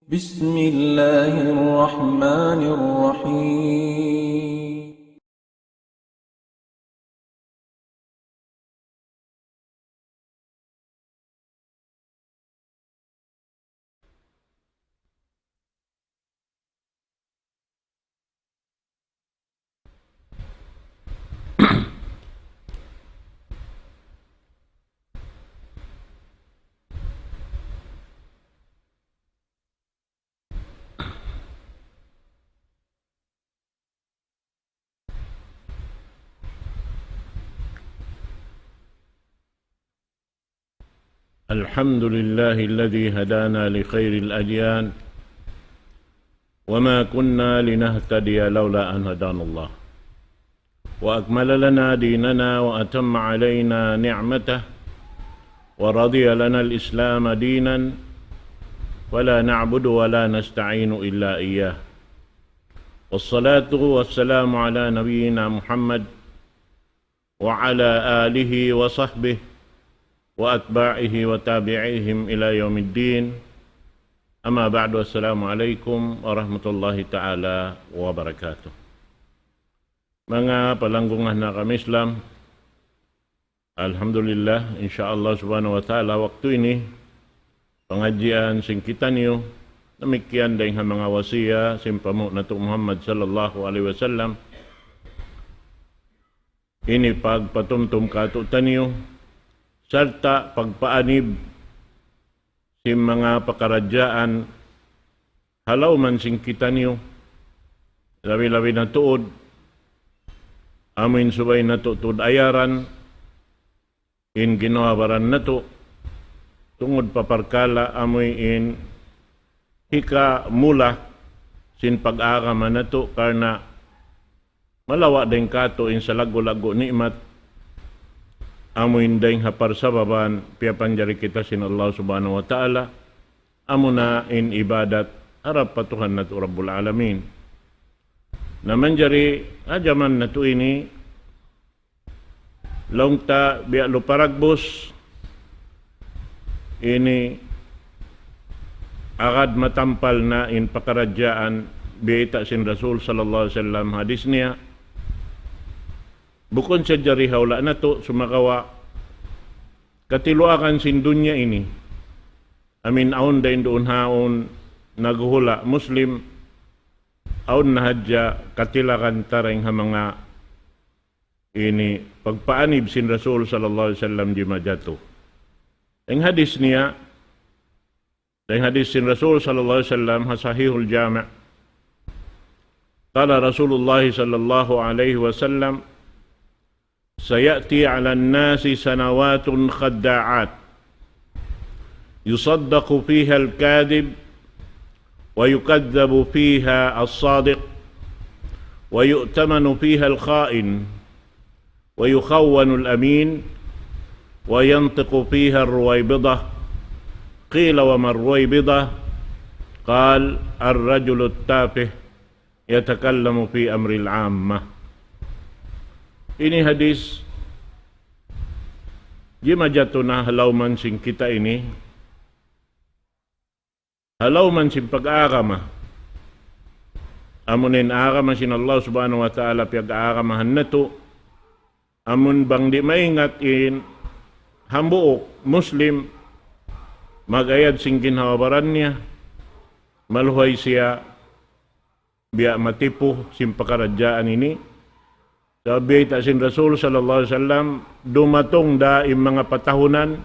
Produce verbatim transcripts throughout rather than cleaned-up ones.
بسم الله الرحمن الرحيم. الحمد لله الذي هدانا لخير الأديان وما كنا لنهتدي لولا أن هدانا الله وأكمل لنا ديننا وأتم علينا نعمته ورضي لنا الإسلام دينا ولا نعبد ولا نستعين إلا إياه. والصلاة والسلام على نبينا محمد وعلى آله وصحبه وأتباعه وتابعيهم إلى يوم الدين. أما بعد، السلام عليكم ورحمة الله تعالى وبركاته. Manga palanggungan ha agama Islam, alhamdulillah, insya Allah subhanahu wa ta'ala, waktu ini, pangadjian sin kitaniyu, damikkiyan dayn ha manga wasiya sin panghu' natu' Muhammad sallallahu alayhi wasallam, ini pagpatumtum kātu'niyu, sarta' pagpaanib sin manga pakaradjaan ha lawm sin kitaniyu, labi-labi na tuud, amuin subay natu' tuud ayaran, in ginhawa-baran natu', tungud pa parkala' amuin hikamula sin pag-agama natu', karna' malawa' dayn kātu' in salaggu'-laggu' ni'mat, amuin dayn ha parsababan piyapanjari kita sin Allah subhanahu wa ta'ala, amuna in ibadat harap pa Tuhan natu' Rabbul Alamin. Na manjari ha jaman natu' ini, laung ta biya' lupa dagbus, ini agad matampal na in pakaradjaan biyayta' sin Rasul sallallahu alayhi wasallam hadis niya. Bukun sadja di ha hula' natu', sumagawa' katiluagan sin dunya ini. Amuin awn dayn duun ha awn naghuhula' Muslim, awn na hadja katilagan tarayng ha manga ini pagpaanib sin Rasul sallallahu alayhi wasallam jimajatu. In hadis niya, in hadis sin Rasul sallallahu alayhi wasallam ha Sahihul Jami'. قال رسول الله صلى الله عليه وسلم: سيأتي على الناس سنوات خداعات، يصدق فيها الكاذب، ويكذب فيها الصادق، ويؤتمن فيها الخائن، ويخون الأمين، وينطق فيها الرويبضة. قيل: وما الرويبضة؟ قال: الرجل التافه يتكلم في أمر العامة. Ini hadis jimajatu na ha lawm sin kita ini, ha lawm sin pag-agama. Amun in agama sin Allah subhanahu wa ta'ala piyag-agamahan natu', amun bang di' maingat in hambuuk Muslim, mag-ayad sin ginhawa-baran niya, maluhay siya biya' matipu sin pakaradjaan ini. Sabab biyayta' sin Rasul sallallahu alayhi wasallam, dumatung da in manga patahunan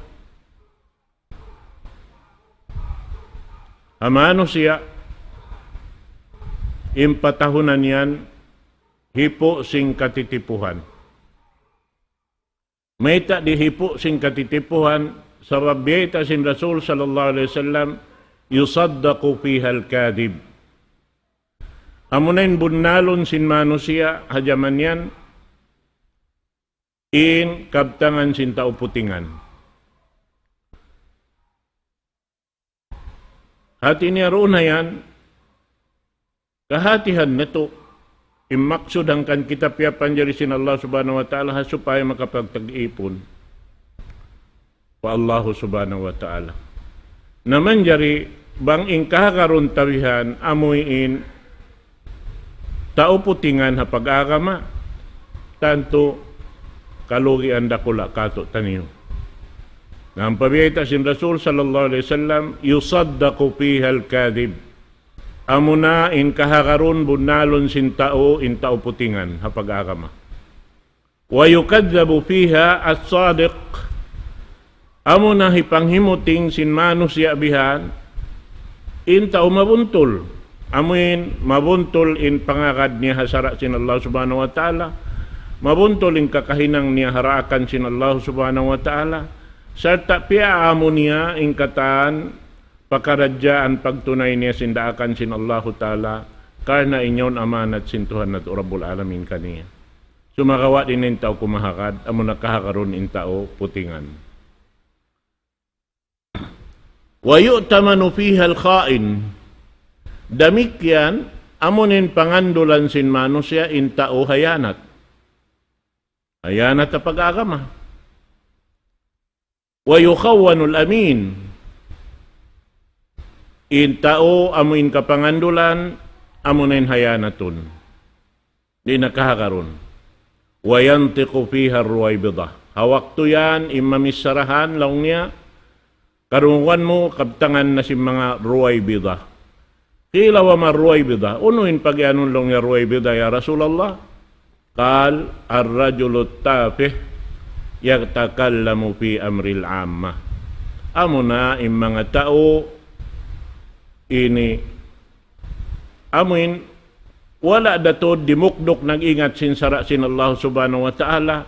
ha manusiya', in patahunan yan hipu' sin katitipuhan. Mayta' di' hipu' sin katitipuhan? Sabab biyayta' sin Rasul sallallahu alayhi wasallam, يصدق فيها الكاذب. Amuna in bunnalun sin manusiya' ha jaman yan, in kabtangan sin tau putingan. Hati niya duun na yan, kahatihan natu', in maksud hangkan kita piyapanjari sin Allah subhanahu wa ta'ala ha supaya makapagtag-ipun pa Allah subhanahu wa ta'ala. Na manjari bang in kahagarun ta bihan, amuin tau putingan ha pag-agama, tantu kalugian dakula' katu' taniyu. Na ampa biyayta' sin Rasul sallallahu alayhi wasallam, يصدق فيها الكاذب. Amuna in kahagarun bunnalun sin tau, in tau putingan ha pag-agama. ويكذب فيها الصادق. Amuna hipanghimuting sin manusiya' bihan, in tau mabuntul. Amuin mabuntul in pangagad niya ha sara' sin Allah Subhanahu wa Ta'ala. Mabuntul in kakahinang niya ha daakan sin Allah Subhanahu wa Ta'ala. Sarta' piyaamu niya in katan pakaradjaan pagtunay niya sin daakan sin Allahu Ta'ala, karna' in yaun amanat sin Tuhan natu' Rabbul Alamin kaniya. Sumagawa' di' na in tau kumahagad, amuna kahagarun in tau putingan. ويؤتمن فيها الخائن. Damikkiyan, amuna in pangandulan sin manusiya' in tau hayanat. Hayanat ha pag-agama. ويخون الأمين. In tau amuin kapangandulan, amuna in hayanatun. Di' na kahagarun. وينطق فيها الرويبضة. Ha waktu yan, in mamissarahan, laung niya, karungugan mu, kabtangan na sin manga Ruwaybidah. قيل وما الرويبضة؟ Unu in pagiyanun laung niya Ruwaybidah, ya Rasulullah? قال: الرجل التافه يتكلم في أمر العامة. Amuna in manga tau ini, amuin, wala' da tuud dimukduk nag-ingat sin sara' sin Allah Subhanahu wa Ta'ala,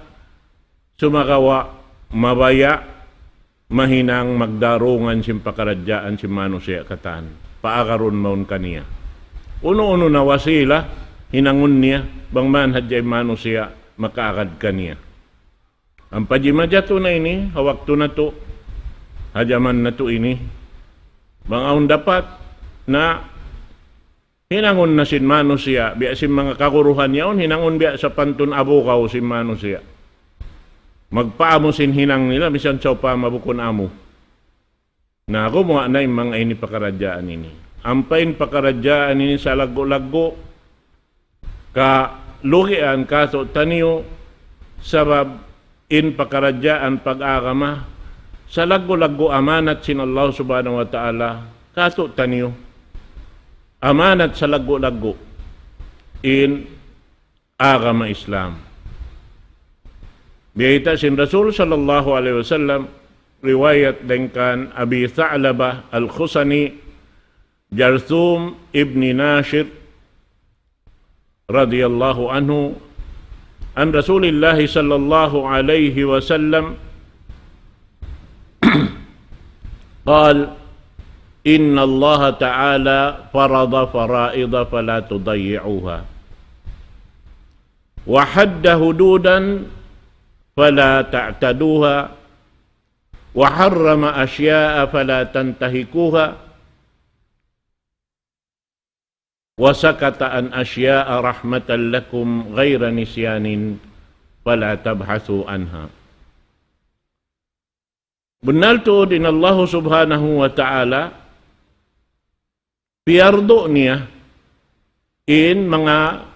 sumagawa' mabaya' mahinang magdarungan sin pakaradjaan sin manusiya' katan. Paagarun mawn kaniya. Unu-unu na wasila, hinangun niya, bang man hadja in manusiya' makaagad kaniya. Ampa jimajatu na ini, ha waktu natu', ha jaman natu' ini, bang awn dapat na hinangun na sin manusiya', biya' sin manga kaguruhan yaun, hinangun biya' sapantun abugaw sin manusiya'. Magpaamu sin hinang nila, misan sawpama bukun amu. Na, gumuwa' na in manga ini pakaradjaan ini. Ampa in pakaradjaan ini salaggu'-laggu', kalugian katu' taniyu, sabab in pakaradjaan pag-agama, salaggu'-laggu' amanat sin Allah Subhanahu wa Ta'ala, katu' taniyu. Amanat salaggu'-laggu' in agama Islam. Biyayta' sin Rasul sallallahu alayhi wasallam, riwayat dayn kan Abi Tha'labah Al-Khushani, Jarthum ibn Nashir, radiyallahu anhu, عن رسول الله صلى الله عليه وسلم قال: إن الله تعالى فرض فرائض فلا تضيعوها، وحد حدودا فلا تعتدوها، وحرم أشياء فلا تنتهكوها، وسكت عن أشياء رحمة لكم غير نسيان فلا تبحثوا عنها. Bunnal tuud in Allahu Subhanahu wa Ta'ala, piyardu niya in manga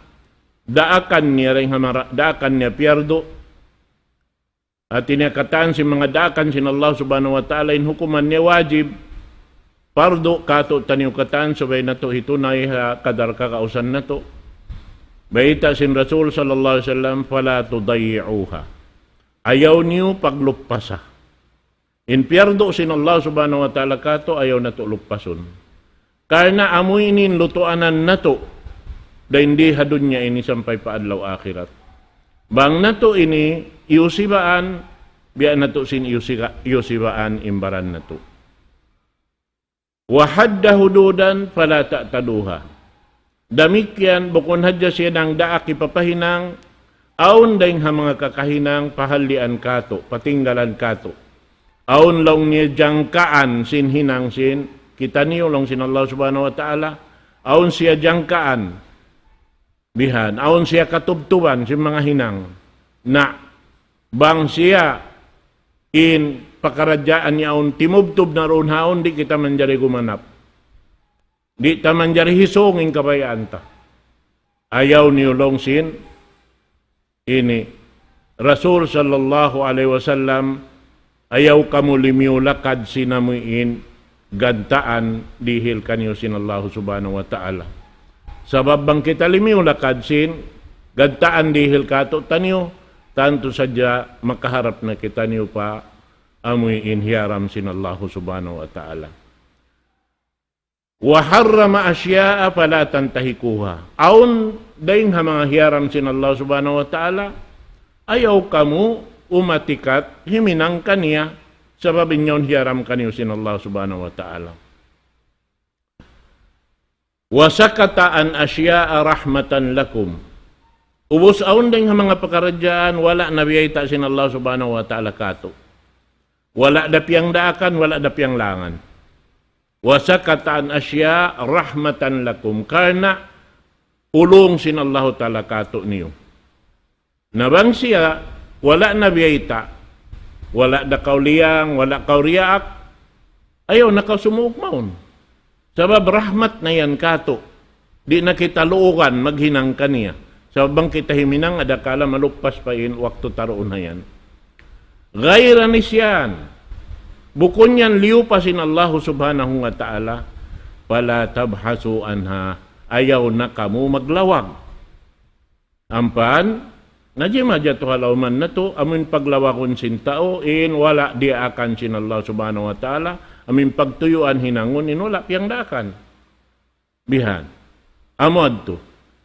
daakan niya, dayn ha manga daakan niya piyardu. Hati niya katan sin manga daakan sin Allah Subhanahu wa Ta'ala, in hukuman niya wajib, pardu katu' taniyu katan, subay natu' hitunay ha kadar kagausan natu'. Bayta' sin Rasul sallallahu alayhi wasallam, فلا تضيعوها. Ayaw niyu pagluppasa. In piyardu sin Allah Subhanahu wa Ta'ala katu', ayaw natu' luppasun. Karna' amu ini in lutuanan natu', dayn di ha dunya ini sampay pa adlaw akhirat. Bang natu' ini iyusibaan, biya' natu' sin iyusiga-, iyusibaan in baran natu'. وحد حدودا فلا تعتدوها. Damikkiyan, bukun hadja siya nagdaak hipapahinang, awn dayn ha manga kakahinang, pahallian katu', patinggalan katu'. Awn laung niya jangkaan sin hinang sin, kitaniyu laung sin Allah Subhanahu wa Ta'ala, awn siya jangkaan, bihan, awn siya katubtuban sin manga hinang. Na, bang siya in pakaradjaan niya awn timubtub na duun ha awn di' kita manjari gumanap. Di' ta manjari hisung in kabayaan ta. Ayaw niyu laung sin ini Rasul sallallahu alayhi wasallam, ayaw kamu limiyu lakad sin amuin gantaan dihil kaniyu sin Allahu subhanahu wa ta'ala. Sabab bang kita limiyu lakad sin gantaan dihil katu' taniyu, tantu sadja makaharap na kitaniyu pa amuin hiyaram sin Allahu subhanahu wa ta'ala. وحرم أشياء فلا تنتهكوها. Awn dayn ha manga hiyaram sin Allah subhanahu wa ta'ala, ayaw kamu umatikat himinang kaniya, sabab in yaun hiyaram kaniyu sin Allah subhanahu wa ta'ala. وسكت عن أشياء رحمة لكم. Ubus awn dayn ha manga pakaradjaan, wala' na biyayta' sin Allah subhanahu wa ta'ala katu'. Wala' da piyangdaakan, wala' da piyanglangan. وسكت عن أشياء رحمة لكم. Karna' ulung sin Allahu Ta'ala katu' niyu. Na bang siya, wala' na biyayta', wala' da kaw liyang, wala' kaw riyaak, ayaw na kaw sumuuk mawn. Sabab rahmat na yan katu'. Di' na kita luugan maghinang kaniya. Sabab bang kita himinang, adakala maluppas pa in waktu ta duun ha yan. غير نسيان. Bukun yan liyupas in Allahu subhanahu wa ta'ala. فلا تبحثوا عنها. Ayaw na kamu maglawag. Ampa, na jimatu ha lawm natu', amun paglawagun sin tau, in wala' diyaakan sin Allah subhanahu wa ta'ala, amun pagtuyuan hinangun, in wala' piyangdaakan. Bihan. Amu yadtu.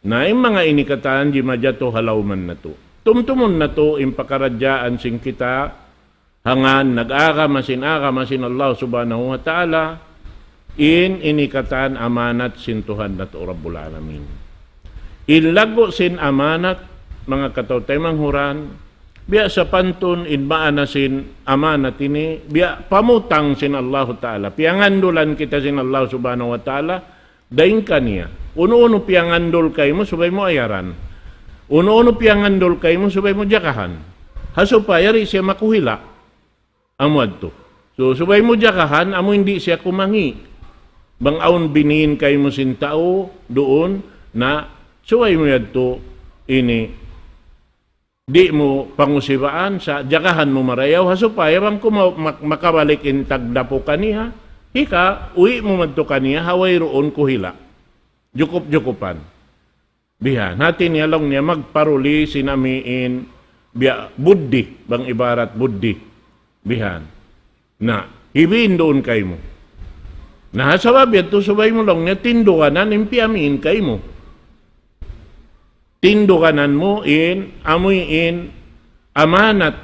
Na in manga ini katan jimatu ha lawm natu'. Tumtumun natu' in pakaradjaan sin kita, hangkan nag-agama sin agama sin Allah subhanahu wa ta'ala, in ini katan amanat sin Tuhan natu' Rabbul Alamin. In laggu' sin amanat, manga kataw-taymanghuran, biya' sapantun in maana sin amanat ini, biya' pamutang sin Allah ta'ala. Piyangandulan kita sin Allah subhanahu wa ta'ala, dayn kaniya. Unu-unu piyangandul kaymu subay mu ayaran. Unu-unu piyangandul kaymu subay mu jagahan. Ha supaya di' siya makuhila'. Amu yadtu. So, subay mu jagahan, amu in di' siya kumangi'. Bang awn biniin kaymu sin tau, duun, na, subay mu yadtu, ini, di' mu pangusibaan sa' jagahan mu marayaw ha supaya bang kumaw-, mak-, makabalik in tagdapu kaniya, hika, uwi' mu madtu kaniya, ha wayruun kuhila'. Jukup-jukupan. Bihan, hati niya laung niya magparuli sin amuin biya' buddi, bang ibarat buddi. Bihan. Na, hibin duun kaymu. Na, ha sabab yadtu subay mu laung niya tinduganan in piyamiin kaymu. Tinduganan mu in, amuin amanat.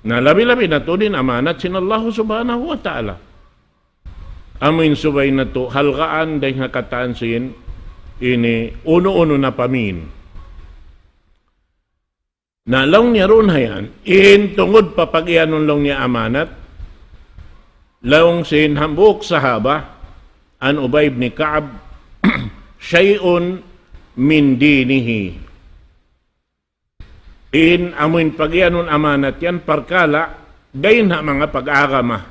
Na, labi-labi na tuud in amanat sin Allah subhanahu wa ta'ala. Amuin subay natu' halgaan dayn ha katan sin ini unu-unu na pamiin. Na laung niya duun ha yan, in tungud pa pag-iyanun laung niya amanat, laung sin hambuuk sahaba, عن أبي بن كعب، شيء من دينه. In amuin pag-iyanun amanat yan, parkala', dayn ha manga pag-agama.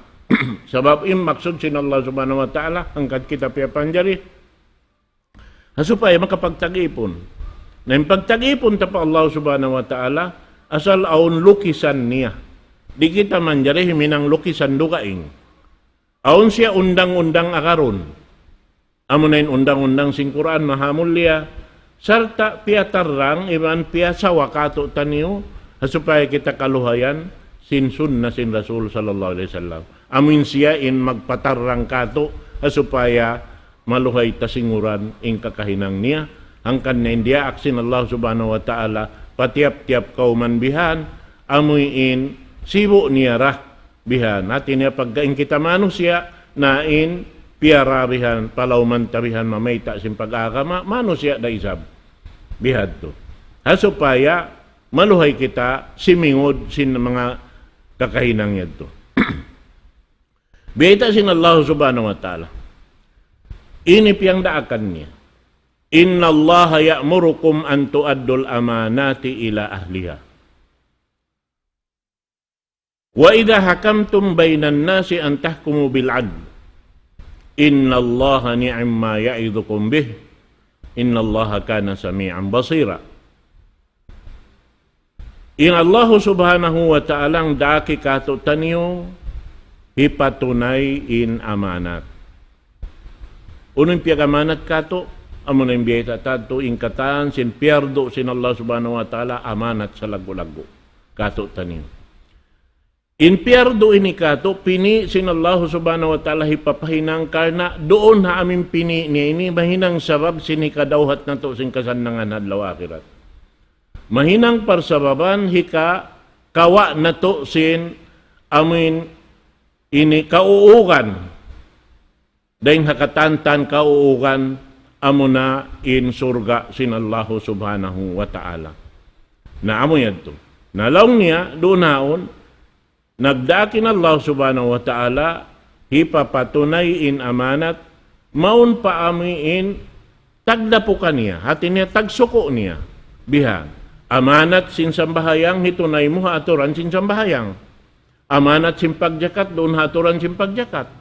Sabab in maksud sin Allah subhanahu wa ta'ala, hangkan kita piyapanjari, ha supaya makapagtag-ipun. Na in pagtag-ipun ta pa Allah subhanahu wa ta'ala, asal awn lukisan niya. Di' kita manjari himinang lukisan dugaing. Awn siya undang-undang agarun. Amuna in undang-undang sin Qur'an mahamulliya, sarta' piyatarrang iban piyasawa katu'taniyu, ha supaya kita kaluhayan sin sunna sin Rasul sallallahu alayhi wasallam. Amuin siya in magpatarrang katu', ha supaya maluhay ta singuran in kakahinang niya, hangkan na in diyaak sin Allah subhanahu wa ta'ala, pa tiyap-tiyap kawman bihan, amuin sibu' niya ra, bihan. Hati niya pagka in kita manusiya', na in piyara bihan, palawman ta bihan, mamayta' sin pag-agama, manusiya' da isab. Bihadtu. Ha supaya maluhay kita simingud sin manga kakahinang yadtu. Biyayta' sin Allah subhanahu wa ta'ala. Ini piyangdaakan niya. إن الله يأمركم أن تؤدوا الأمانات إلى أهلها. وإذا حكمتم بين الناس أن تحكموا بالعدل. إن الله نعم ما يعظكم به إن الله كان سميعا بصيرا. In Allahu Subhanahu wa Ta'ala in daak katu'taniyu hipatunay in amanat. Unu in piyag-amanat katu', amuna in biyayta' ta tu in katan sin piyardu sin Allah Subhanahu wa Ta'ala amanat salaggu'-laggu' katu'taniyu. In piyardu ini katu', pini' sin Allah Subhanahu wa Ta'ala hipapahinang karna' duun ha amu in pini' niya ini mahinang sabab sin hikadawhat natu' sin kasannangan ha adlaw akhirat. Mahinang parsababan hikakawa' natu' sin amu in ini kauugan. Dayng ha katantan kauugan amuna in surga' sin Allahu Subhanahu wa Ta'ala. Na amu yadtu. Na laung niya, duun haun, nagdaak in Allah Subhanahu wa Ta'ala, hipapatunay in amanat, mawn pa amu in tagdapu kaniya, hati niya tagsuku' niya. Bihan, amanat sin sambahayang hitunay mu ha aturan sin sambahayang. Amanat sin pagjakat, duun ha aturan sin pagjakat.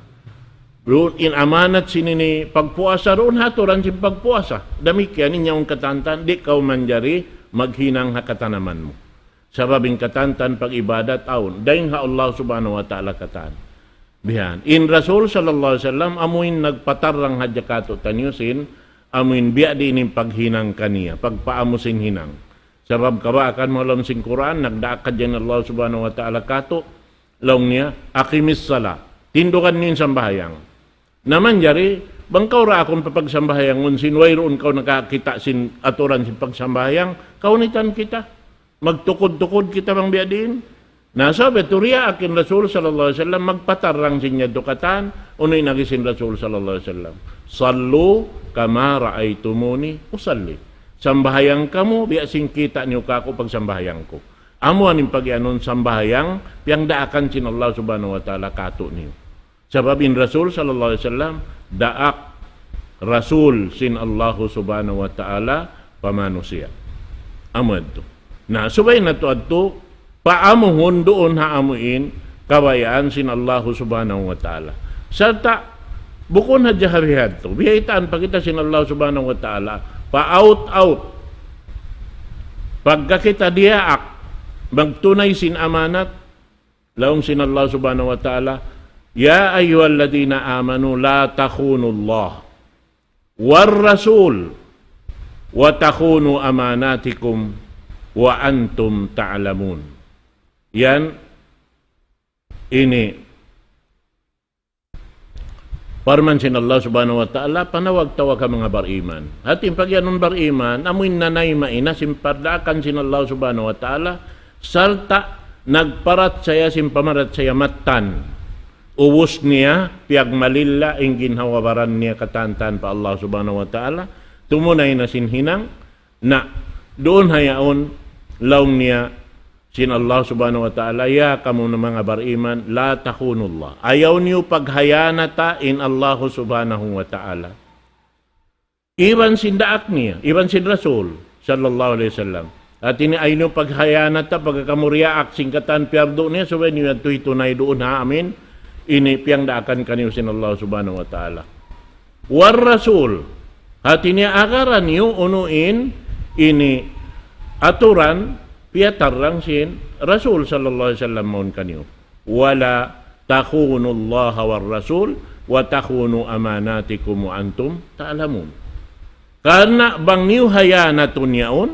Duun in amanat sin ini pagpuasa, duun ha aturan sin pagpuasa. Damikkiyan in yaun katantan, di' kaw manjari maghinang ha katanaman mu. Sabab in katantan pag-ibadat awn, dayng ha Allah Subhanahu wa Ta'ala katan. Bihan. In Rasul sallallahu alayhi wasallam, amu in nagpatarrang hadja katu'taniyu sin, amu in biya' diin in paghinang kaniya, pagpaamu sin hinang. Sabab kabaakan mu ha lawm sin Qur'an, nagdaak hadja in Allah Subhanahu wa Ta'ala katu', laung niya, أقم الصلاة. Tindugan niyu in sambahayang. Na manjari, bang kaw ra akun papagsambahayangun sin wayruun kaw nakakita' sin aturan sin pagsambahayang, kaunitan kita. Magtukud-tukud kita bang biya' diin. Na sabab yadtu riyaak in Rasul sallallahu alayhi wasallam magpatarrang sin yadtu katan, unu in agi sin Rasul sallallahu alayhi wasallam. صلوا كما رأيتموني أصلي. Sambahayang kamu, biya' sin kita' niyu kaku' pagsambahayang ku. Amu in pagiyanun sambahayang, piyangdaakan sin Allah Subhanahu wa Ta'ala katu'niyu. Sabab in Rasul sallallahu alayhi wasallam, daak Rasul sin Allahu Subhanahu wa Ta'ala pa manusiya'. Amu yadtu. Na, subay natu' yadtu, paamuhun duun ha amu in kabayaan sin Allahu Subhanahu wa Ta'ala. Sarta', bukun hadja ha bihadtu. Biyaytaan pa kita sin Allah Subhanahu wa Ta'ala. Pa out-out. Pagka kita diyaak, magtunay sin amanat, laung sin Allah Subhanahu wa Ta'ala, يا أيها الذين آمنوا لا تخونوا الله والرسول وتخونوا أماناتكم وأنتم تعلمون. Yan, ini, parman sin Allah Subhanahu wa Ta'ala, panawag-tawag ha manga bariman. Hati in pagiyanun bariman, amu in nanayma' in sin pardaakan sin Allah Subhanahu wa Ta'ala, sarta' nagparachaya sin pamarachaya mattan. Ubus niya, piyagmalilla in ginhawa-baran niya katantan pa Allah Subhanahu wa Ta'ala, tumunay na sin hinang, na, duun ha yaun, laung niya, sin Allah Subhanahu wa Ta'ala, ya kamu na manga bariman, لا تخونوا الله. Ayaw niyu paghayanata in Allah Subhanahu wa Ta'ala. Iban sin daak niya, iban sin Rasul, sallallahu alayhi wasallam. Hati niya ayaw niyu paghayanata, pagka kamu riyaak sin katan piyardu niya, subay niyu yadtu hitunay duun ha amu in, ini piyangdaakan kaniyu sin Allah Subhanahu wa Ta'ala. والرسول. Hati niya agaran niyu unu in ini aturan piyatarrang sin Rasul sallallahu alayhi wasallam mawn kaniyu. ولا تخونوا الله والرسول وتخونوا أماناتكم وأنتم تعلمون. Karna' bang niyu hayanatun yaun,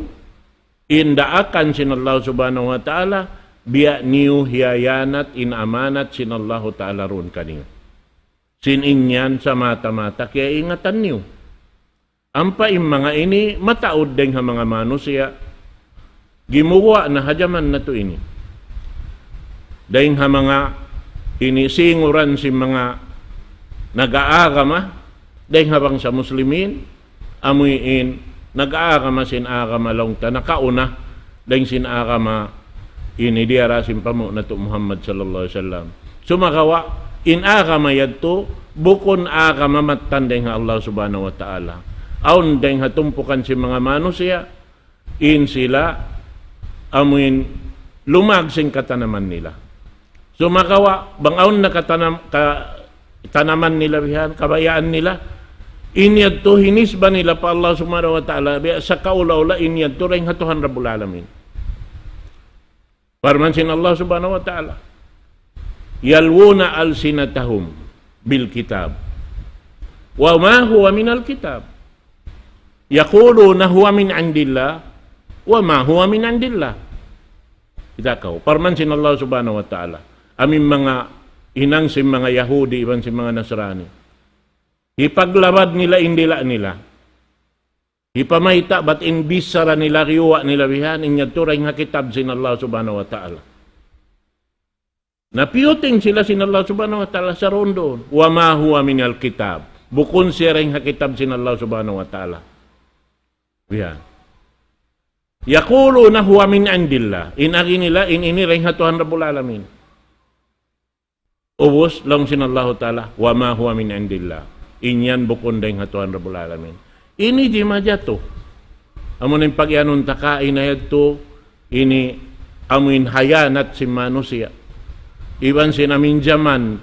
in daakan sin Allah Subhanahu wa Ta'ala, biya' niyu hiyayanat in amanat sin Allahu Ta'ala duun kaniyu. Sin in yan sa mata-mata kiyaingatan niyu. Ampa in manga ini mataud dayng ha manga manusiya'. Gimuwa' na ha jaman natu' ini. Dayng ha manga ini singuran sin manga nag-aagama, dayng ha bangsa Muslimin, amu in nag-aagama sin agama laung ta nakauna, dayng sin agama ini diyara sin pamung natu' Muhammad sallallahu alayhi wasallam. Sumagawa', in agama yadtu, bukun agama mattan dayng ha Allah Subhanahu wa Ta'ala. Awn dayng ha tumpukan sin manga manusiya', in sila, amu in lumag sin katanaman nila. Sumagawa', bang awn nakatanam, ka, Tanaman nila bihan, kabayaan nila. In yadtu hinisba nila pa Allah Subhanahu wa Ta'ala, biya' sa kaula-ula in yadtu dayn ha Tuhan Rabbul Alamin. Parman sin Allah Subhanahu wa Ta'ala, يلوون ألسنتهم بالكتاب وما هو من الكتاب يقولون هو من عند الله وما هو من عند الله. Kita' kaw, parman sin Allah Subhanahu wa Ta'ala, amu in manga hinang sin manga Yahudi iban sin manga Nasrani. Hipaglabad nila in dila' nila. Hipamayta' bat in bichara nila, riyuwa' nila bihan, in yadtu dayn ha kitab sin Allah Subhanahu wa Ta'ala. Na piyuting sila sin Allah Subhanahu wa Ta'ala sarundun. وما هو من الكتاب. Bukun siya dayn ha kitab sin Allah Subhanahu wa Ta'ala. Bihan. يقولون هو من عند الله. In agi nila, in ini dayn ha Tuhan Rabbul Alamin. Ubus, laung sin Allahu Ta'ala, وما هو من عند الله. In yan bukun dayn ha Tuhan Rabbul Alamin. Ini jimatu. Amu in pagiyanun ta kaina yadtu, ini amu in hayanat sin manusiya'. Iban sin amu in jaman,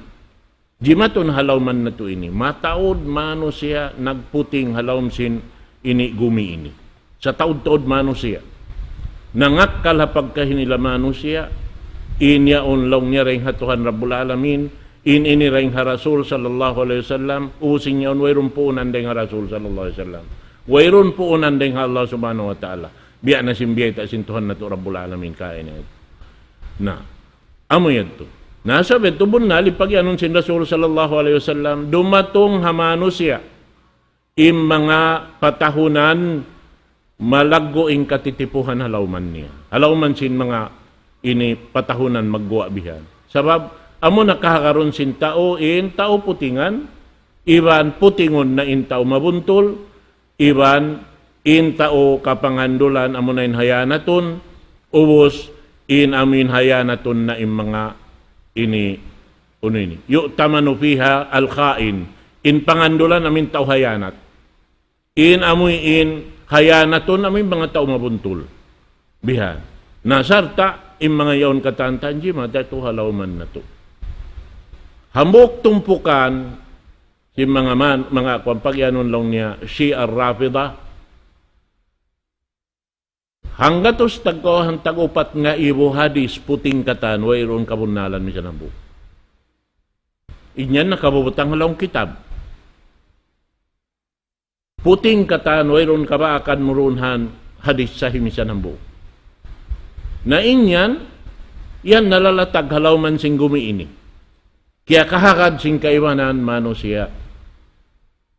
jimatun ha lawm natu' ini. Mataud manusiya' nagputing ha lawm sin ini gumi ini. Sataud-taud manusiya'. Nangakkal ha pagkahi nila manusiya', in yaun laung niya dayn ha Tuhan Rabbul Alamin, in ini dayn ha Rasul sallallahu alayhi wasallam, ubus in yaun wayruun puunan dayn ha Rasul sallallahu alayhi wasallam. Wayruun puunan dayn ha Allah Subhanahu wa Ta'ala. Biya' na sin biyayta' sin Tuhan natu' Rabbul Alamin kaina. Na, amu yadtu. Na, sabab yadtu bunnal in pagiyanun sin Rasul sallallahu alayhi wasallam, dumatung ha manusiya' in manga patahunan malaggu' in katitipuhan ha lawm niya. Ha lawm sin manga ini patahunan magguwa' bihan. Sabab, amu na kahagarun sin tau in tau putingan, iban putingun na in tau mabuntul, iban in tau kapangandulan amu na in hayanatun, ubus in amu in hayanatun na in manga ini, unu ini. يؤتمن فيها الخائن. In pangandulan amu in tau hayanat. In amu in hayanatun amu in manga tau mabuntul. Bihan. Na sarta' in manga yaun katan-katan jimatu ha lawm natu'. Hambuuk tumpukan sin manga man, manga kuwan pagiyanun laung niya, Shia Rafida. Hanggatus tagkawhaan tag-upat ngaibu hadis puting katan, wayruun kabunnalan misan hambuuk. In yan nakabubutang ha lawm kitab. Puting katan, wayruun kabaakan mu duun hadis sahih misan hambuuk. Na in yan, yan nalalatag ha lawm sin gumi ini. Kiyakahagad sin kaibanan manusiya'.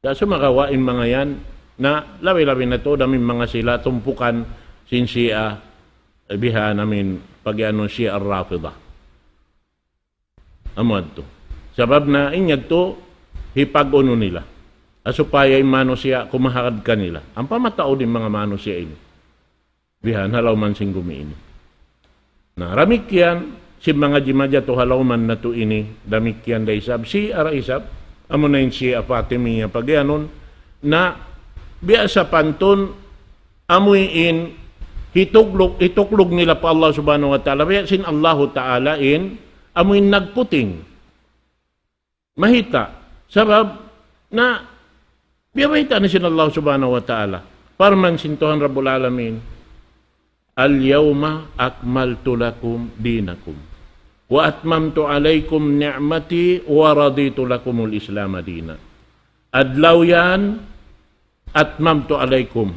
Sa' sumagawa' in manga yan, na labi-labi na tuud amu in manga sila tumpukan sin Shia, eh, bihan amu in pagiyanun Shia Rafida. Amu yadtu. Sabab na in yadtu hipag-unu nila. Ha supaya in manusiya' kumahagad kanila. Ampa mataud in manga manusiya' ini. Bihan ha lawm sin gumi ini. Na, damikkiyan, sin manga jimatu ha lawm natu' ini, damikkiyan da isab, Shia da isab, amu na in Shia Fatimiyya pagiyanun, na biya' sapantun, amu in, hituklug, hituklug nila pa Allah Subhanahu wa Ta'ala, biya' sin Allahu Ta'ala in, amu in nagputing. Mayta'. Sabab, na, biya' bayta' na sin Allah Subhanahu wa Ta'ala. Parman sin Tuhan Rabbul Alamin, اليوم أكملت لكم دينكم وأتممت عليكم نعمتي ورضيت لكم الإسلام دينا. Adlaw yan, أتممت عليكم.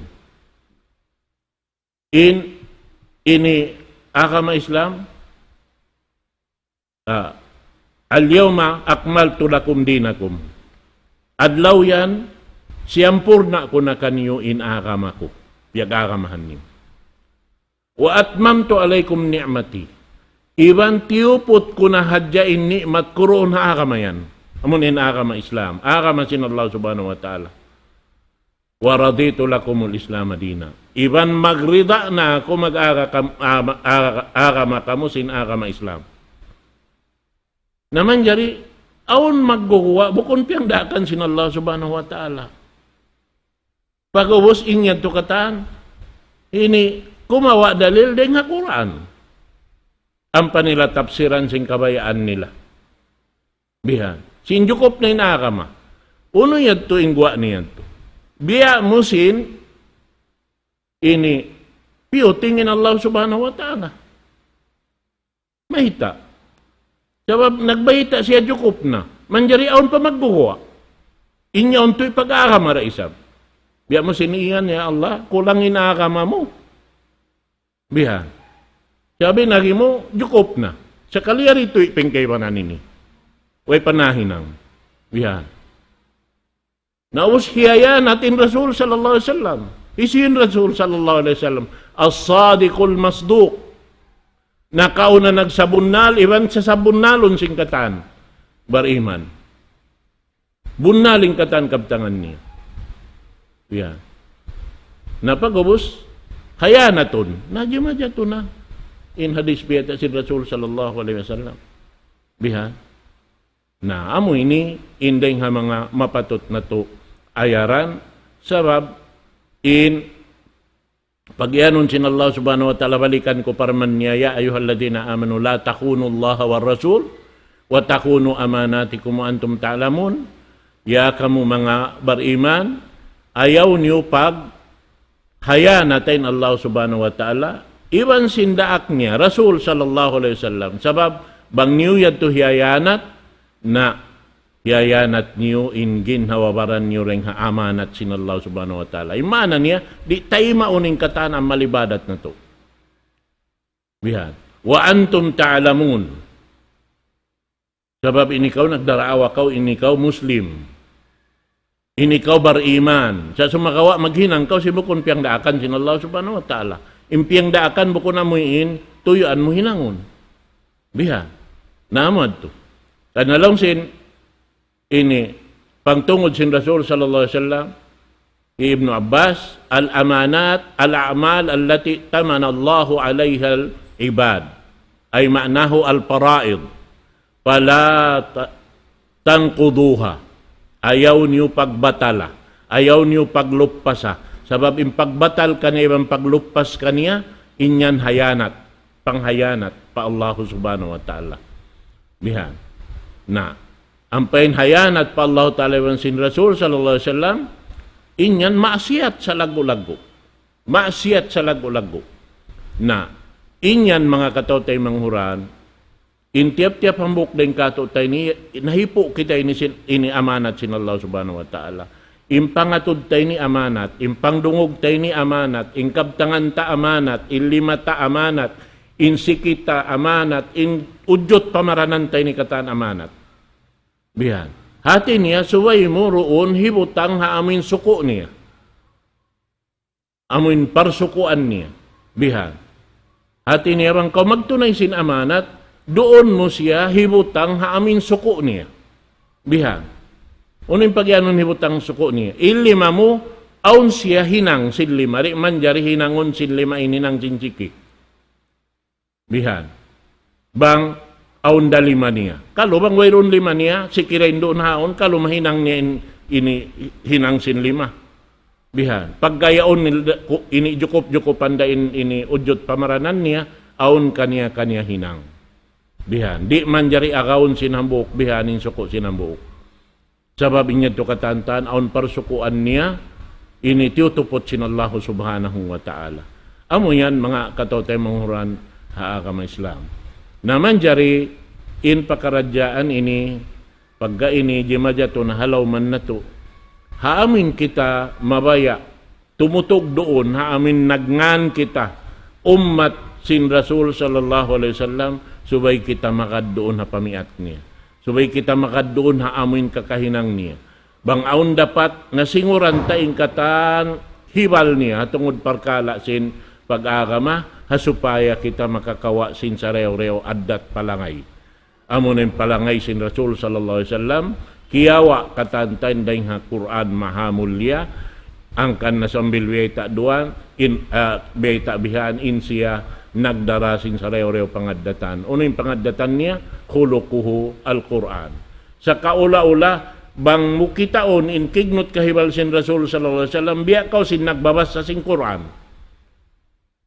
In, ini agama Islam, ah, اليوم أكملت لكم دينكم. Adlaw yan, siyampurna' ku na kaniyu in agama ku, piyag-agamahan niyu. وأتممت عليكم نعمتي. Iban tiyuput ku na hadja in ni'mat ku duun ha agama yan. Amu in agama Islam, agama sin Allah Subhanahu wa Ta'ala. ورضيت لكم الإسلام دينا. Iban magrida na aku mag-aga kam-, aga-, aga-, agama kamu sin agama Islam. Na manjari, awn magguwa', bukun piyagdaakan sin Allah Subhanahu wa Ta'ala. Pag'ubus in yadtu katan, ini kumawa' dalil dayn ha Qur'an. Ampa nila tapsiran sin kabayaan nila. Bihan. Sin jukup na in agama. Unu yadtu in guwa' niya yadtu. Biya' mu sin ini piyuting in Allah Subhanahu wa Ta'ala. Mayta'? Sabab nagbayta' siya jukup na. Manjari awn pa magguwa'. In yaun tuud pag-agama da isab. Biya' mu sin iyan, "Ya Allah, kulang in agama mu." Bihan. Sabab in agi mu, jukup na. Sakali yari tuud pagkaibanan ini. Way panahinang. Bihan. Na ubus hiyanat in Rasul sallallahu alayhi wasallam. Hisiyu in Rasul sallallahu alayhi wasallam? As-sadiqul masduq. Nakauna nagsabunnal, iban sasabunnalun sin katan. Bariman. Bunnal in katan kabtangan niya. Ya. Na pag'ubus, hiyanatun. Na jimajatun na. In hadis biyayta' sin Rasul sallallahu alayhi wasallam. Bihan. Na, amu ini, in dayng ha manga mapatut natu' ayaran, sabab in pag'iyanun sin Allah Subhanahu wa Ta'ala, balikan ku parman niya, يا أيها الذين آمنوا لا تخونوا الله والرسول وتخونوا أماناتكم وأنتم تعلمون. Ya kamu manga bariman, ayaw niyu paghiyanatan in Allah Subhanahu wa Ta'ala, iban sin daak niya, Rasul sallallahu alayhi wasallam. Sabab, bang niyu yadtu hiyanat, na hiyanat niyu in ginhawa-baran niyu dayng ha amanat sin Allah Subhanahu wa Ta'ala. In maana niya, di' taymaun in katan amal ibadat natu'. Bihan. وأنتم تعلمون. Sabab in ikaw nagdaraawa kaw, in ikaw Muslim. In ikaw bariman. Sa' sumagawa' maghinang kaw sin bukun piyangdaakan sin Allah Subhanahu wa Ta'ala. In piyangdaakan bukun amu in tuyuan mu hinangun. Bihan. Na amu yadtu. Karna' laung sin ini pangtungud sin Rasul sallallahu alayhi wasallam, Ibnu Abbas, الأمانات الأعمال التي ائتمن الله عليها العباد. أي معناه الفرائض. فلا ت-، تنقضوها. Ayaw niyu pagbatala. Ayaw niyu pagluppasa. Sabab in pagbatal kaniya iban pagluppas kaniya, in yan hiyanat. Panghiyanat pa Allah Subhanahu wa Ta'ala. Bihan. Na, ampa in hiyanat pa Allah Ta'ala iban sin Rasul sallallahu alayhi wasallam, in yan maksiyat salaggu'-laggu'. Maksiyat salaggu'-laggu'. Na, in yan manga kataw-taymanghuran, in tiyap-tiyap hambuuk dayng kātu'niyu, nahipu' kita ini sin, ini amanat sin Allah Subhanahu wa Ta'ala. In pangatud ta ini amanat, in pangdungug ta ini amanat, in kabtangan ta amanat, in lima ta amanat, in siki ta amanat, in udjut pamaranan ta ini katan amanat. Bihan. Hati niya, subay mu duun hibutang ha amuin suku' niya. Amuin parsukuan niya. Bihan. Hati niya bang kaw magtunay sin amanat, duun mu siya hibutang ha amuin suku' niya. Bihan. Unu in pag'iyanun hibutang suku' niya? In lima mu, awn siya hinang sin lima. Di' manjari hinangun sin lima in hinang sin siki. Bihan. Bang awn da lima niya. Kalu bang wayruun lima niya, siki da in duun ha yaun, kalu mahinang niya in, ini hinang sin lima. Bihan. Pagga yaun nil-, ku-, ini jukup-jukupan da in, ini udjut pamaranan niya, awn kaniya-kaniya hinang. Bihan. Di' manjari agaun sin hambuuk, bihan in suku' sin hambuuk. Sabab in yadtu katan-katan, awn parsukuan niya, ini tiyutuput sin Allah Subhanahu wa Ta'ala. Amu yan, manga kataw-taymanghuran ha agama Islam. Na manjari, in pakaradjaan ini, pagga ini, jimajatun ha lawm natu'. Ha amuin kita mabaya', tumutug duun, ha amuin nagngan kita, ummat sin Rasul sallallahu alayhi wasallam, subay kita magad duun ha pamiat niya. Subay kita magad duun ha amuin kakahinang niya. Bang awn dapat, nasinguran ta in katan hibal niya, ha tungud parkala' sin pag-agama, ha supaya kita makakawa' sin sarayaw-rayaw addat palangay. Amu na in palangay sin Rasul sallallahu alayhi wasallam, kiyawa' katan-katan dayng ha Qur'an maha mulia, hangkan na sambil biyayta' duun, in, ah, biyayta' bihan in siya nagdara sin sarayaw-rayaw pangaddatan. Unu in pangaddatan niya? خلقه القرآن. Sa' kaula-ula, bang mu kitaun in kignut kahibal sin Rasul sallallahu alayhi wasallam, biya' kaw sin nagbabasa sin Qur'an.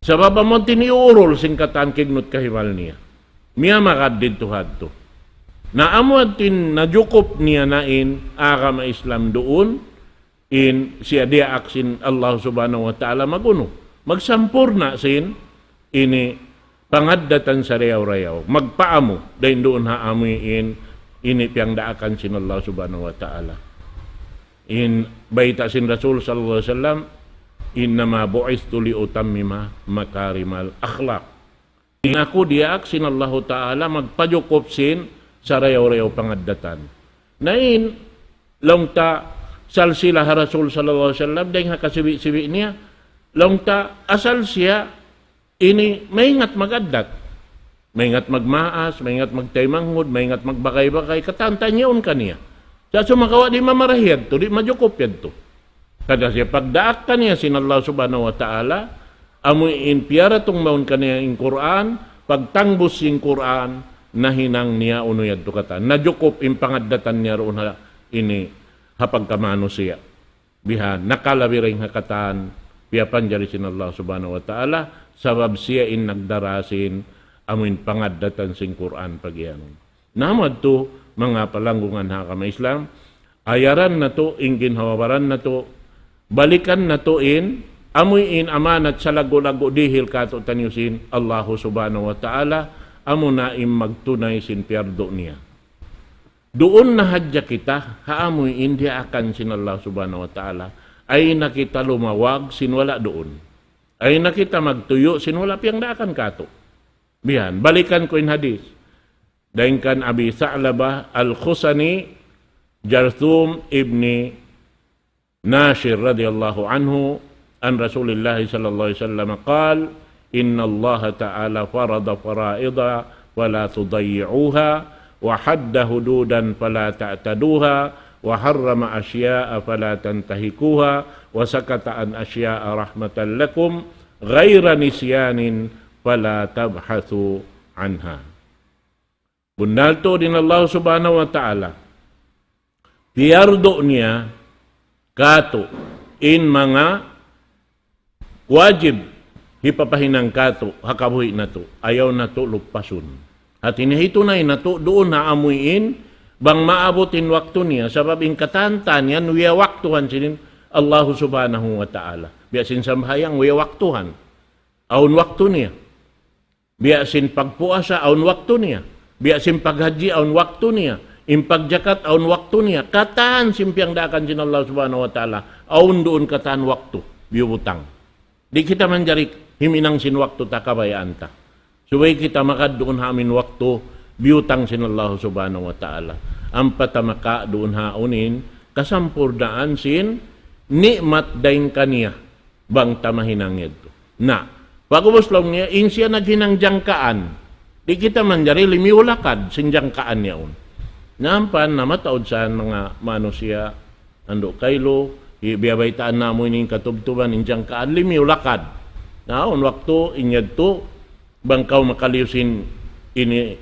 Sabab amu in tiyuurul sin katan kignut kahibal niya. Miyamagad didtu hadtu. Na amu yadtu in najukup niya na in agama Islam duun, in siya diyaak sin Allah Subhanahu wa Ta'ala magunu. Magsampurna' sin ini pangaddatan sarayaw-rayaw. Magpaamu, dayn duun ha amuin ini piyangdaakan sin Allah Subhanahu wa Ta'ala. In bayta' sin Rasul sallallahu alayhi wasallam, إنما بعثت لأتمم مكارم الأخلاق. In aku diyaak sin Allahu Ta'ala magpajukup sin sarayaw-rayaw pangaddatan. Na in, laung ta, salsila ha Rasul sallallahu alayhi wasallam, dayn ha kasibi'-sibi' niya, laung ta, asal siya, ini maingat mag-addat. Maingat magmaas, maingat magtaymanghud, maingat magbagay-bagay, katan-katan yaun kaniya. Sa' sumagawa' di' mamarahi yadtu, di' majukup yadtu. Kada siya pagdaak kaniya sin Allah Subhanahu wa Ta'ala, amu in piyaratung mawn kaniya in Qur'an, pagtangbus sin Qur'an, nahinang niya unu yadtu katan. Najukup in pangaddatan niya duun ha ini ha pagkamanusiya'. Bihan, nakalabi dayn ha katan, piyapanjari sin Allah Subhanahu wa Ta'ala, sabab siya in nagdara sin amuin pangaddatan sin Qur'an pagiyanun. Na amu yadtu, manga palanggungan ha agama Islam, ayaran natu', in ginhawa-baran natu', balikan natu' in, amuin amanat salaggu'-laggu' dihil kātu'niyu sin Allahu Subhanahu wa Ta'ala, amuna in magtunay sin piyardu niya. Duun na hadja kita, ha amuin diyaakan sin Allah Subhanahu wa Ta'ala. Ayaw na kita lumawag sin wala' duun. Ayaw na kita magtuyu' sin wala' piyangdaakan kātu'. Bihan, balikan ku in hadith. Dayn kan Abi Sa'labah Al-Khusani, Jarthum ibni ناشر رضي الله عنه عن رسول الله صلى الله عليه وسلم قال: إن الله تعالى فرض فرائض فلا تضيعوها، وحد حدودا فلا تعتدوها، وحرم أشياء فلا تنتهكوها، وسكت عن أشياء رحمة لكم غير نسيان فلا تبحثوا عنها. Bunnal tuud in Allah Subhanahu wa Ta'ala, piyardu niya kātu' in manga wajib hipapahinang kātu' ha kabuhi' natu', ayaw natu' luppasun. Hāti niya hitunay natu' duun ha amuin, bang maabut in waktu niya, sabab in katan-katan yan, wiyawaktuhan sin Allahu Subhanahu wa Ta'ala. Biya' sin sambahayang, wiyawaktuhan. Awn waktu niya. Biya' sin pagpuasa, awn waktu niya. Biya' sin paghajji, awn waktu niya. In pagjakat, awn waktu niya. Katan sin piyangdaakan sin Allah Subhanahu wa Ta'ala, awn duun katan waktu biyubutang. Di' kita manjari himinang sin waktu ta kabayaan ta. Subay kita magad duun ha amuin waktu biyutang sin Allah Subhanahu wa Ta'ala. Ampa ta makawa' duun ha amuin kasampurnaan sin ni'mat dayn kaniya bang ta mahinang yadtu. Na, pag'ubus laung niya, in siya naghinang jangkaan. Di' kita manjari limiyu lakad sin jangkaan yaun. Na ampa na mataud sa manga manusiya', andu' kailu, hi-, biyabaytaan namu' ini in katubtuban, in jangkaan limiyu lakad. Na, awn waktu, in yadtu, bang kaw makaliyu sin ini,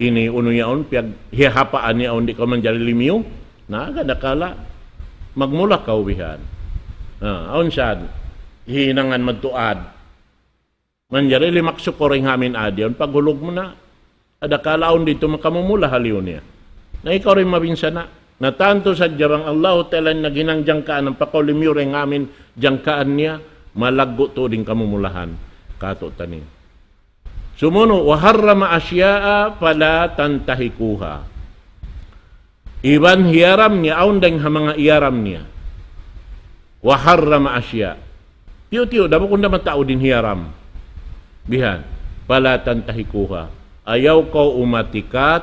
ini unu yaun, piyaghihapaan yaun di' kaw manjari limiyu. Na, kadakala, magmula kaw bihan. Na, awn saan, hinangan madtu ad. Manjari limaksuk kaw dayn ha amuin ad yaun, paghulug mu na. Adakala awn didtu makamumula ha liyu niya. Na ikaw da in mabinsana'. Na tantu sadja bang Allahu Ta'ala in naghinang jangkaan, ampa kaw limiyu dayn ha amuin jangkaan niya, malaggu' tuud in kamumulahan kātu'niyu. Sumunu', وحرم أشياء فلا تنتهكوها. Iban hiyaram niya, awn dayng ha manga iyaram niya. وحرم أشياء. Tiyu'-tiyu', da bukun da mataud in hiyaram. Bihan. فلا تنتهكوها. Ayaw kaw umatikat,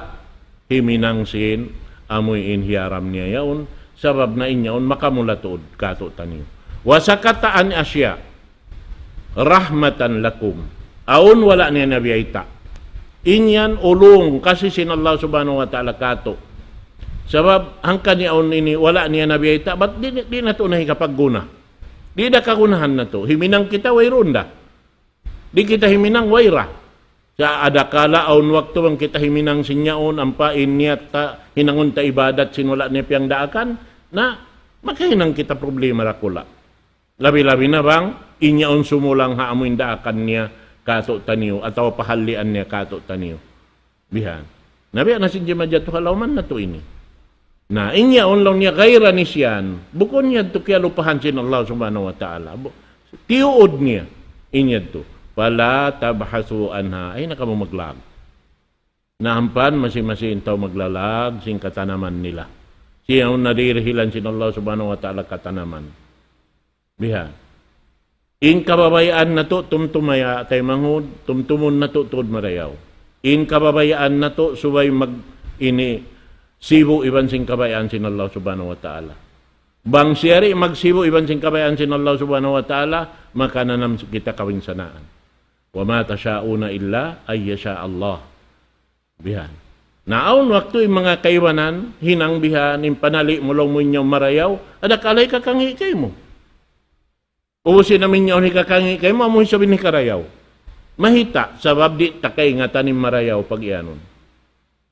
himinang sin, amuin hiyaram niya yaun, sabab na in yaun makamula tuud kātu'niyu. وسكت عن أشياء رحمة لكم. Awn wala' niya na biyayta'. In yan ulung kasi sin Allah Subhanahu wa Ta'ala kātu'. Sabab hangkan yaun ini wala' niya na biyayta', bat di', di' natu' na hikapagguna. Di' da kagunahan natu'. Himinang kita wayruun da. Di' kita himinang wayra. Sa' adakala awn waktu bang kita himinang sin yaun, ampa in niyat ta, hinangun ta ibadat sin wala' niya piyangdaakan, na makahinang kita problema dakula'. Labi-labi na bang in yaun sumulang ha amuin daakan niya kātu'niyu, atawa pahallian niya kātu'niyu. Bihan. Na biya' na sin jimajatu ha lawman natu' ini. Na, in yaun laung niya غير نسيان. Bukun yadtu kiyalupahan sin Allah Subhanahu wa Ta'ala. Bu-, tiyuud niya. In yadtu. فلا تبحثوا عنها. Ayaw na kamu maglag. Na ampa masi-masi in tau maglalag sin katanaman nila. Siya in nadihilan sin Allah Subhanahu wa Ta'ala katanaman. Biha. In kababayaan natu' tumtumaya taymanghud, tumtumun natu' tuud marayaw. In kababayaan natu' subay mag ini sibu' iban sin kabayaan sin Allah Subhanahu wa Ta'ala. Bang siya di' magsibu' iban sin kabayaan sin Allah Subhanahu wa Ta'ala, makananam kita kabinsanaan. وما تشاءون إلا أن يشاء الله. Bihan. Na awn waktu in manga kaibanan, hinang bihan, in panali' mu laung mu in yaun marayaw, ada kalay kakangi' kaymu. Ubusin namin yaun hikakangi' kaymu, amu isab in hikarayaw. Mahita', sabab di' ta kaingatan in marayaw pag-iyanun.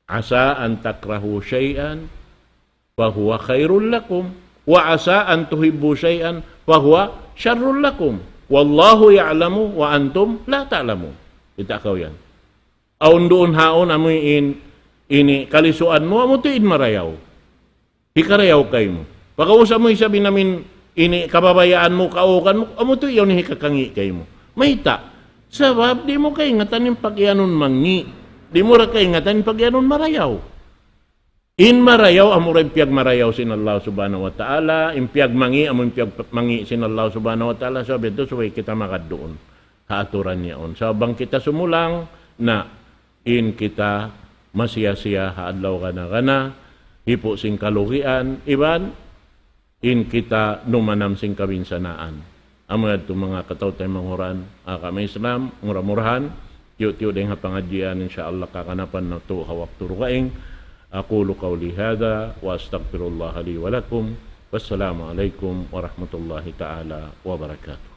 عسى أن تكرهوا شيئا فهو خير لكم، وعسى أن تحبوا شيئا فهو شر لكم، والله يعلم وأنتم لا تعلمون. Kita' kaw yan. Awn duun haun amu in, ini kalisuan mu, amu tuud in marayaw. Hikarayaw kaymu. Pagkausa mu isab in amin ini kababayaan mu, kaukan mu, amu tuud yaun hikakangi' kaymu. Mayta'? Sabab di' mu kaingatan in pag-iyanun mangi'. Di' mu ra kaingatan in pag-iyanun marayaw. In marayaw, amu ra in piyagmarayaw sin Allah Subhanahu wa Ta'ala, in piyagmangi', amu in piyagmangi' sin Allah Subhanahu wa Ta'ala, sabab yadtu subay kita magad duun ha aturan yaun. Sabab bang kita sumulang, na in kita masiya-siya ha adlaw gana-gana, hipu' sin kalugian, iban in kita numanam sin kabinsanaan. Amu yadtu manga kataw-taymanghuran, agama Islam, mura-murahan, tiyu'-tiyu' dayng ha pangadjian, insya Allah, kaganapan natu' ha waktu dugaing. أقول قولي هذا وأستغفر الله لي ولكم. والسلام عليكم ورحمة الله تعالى وبركاته.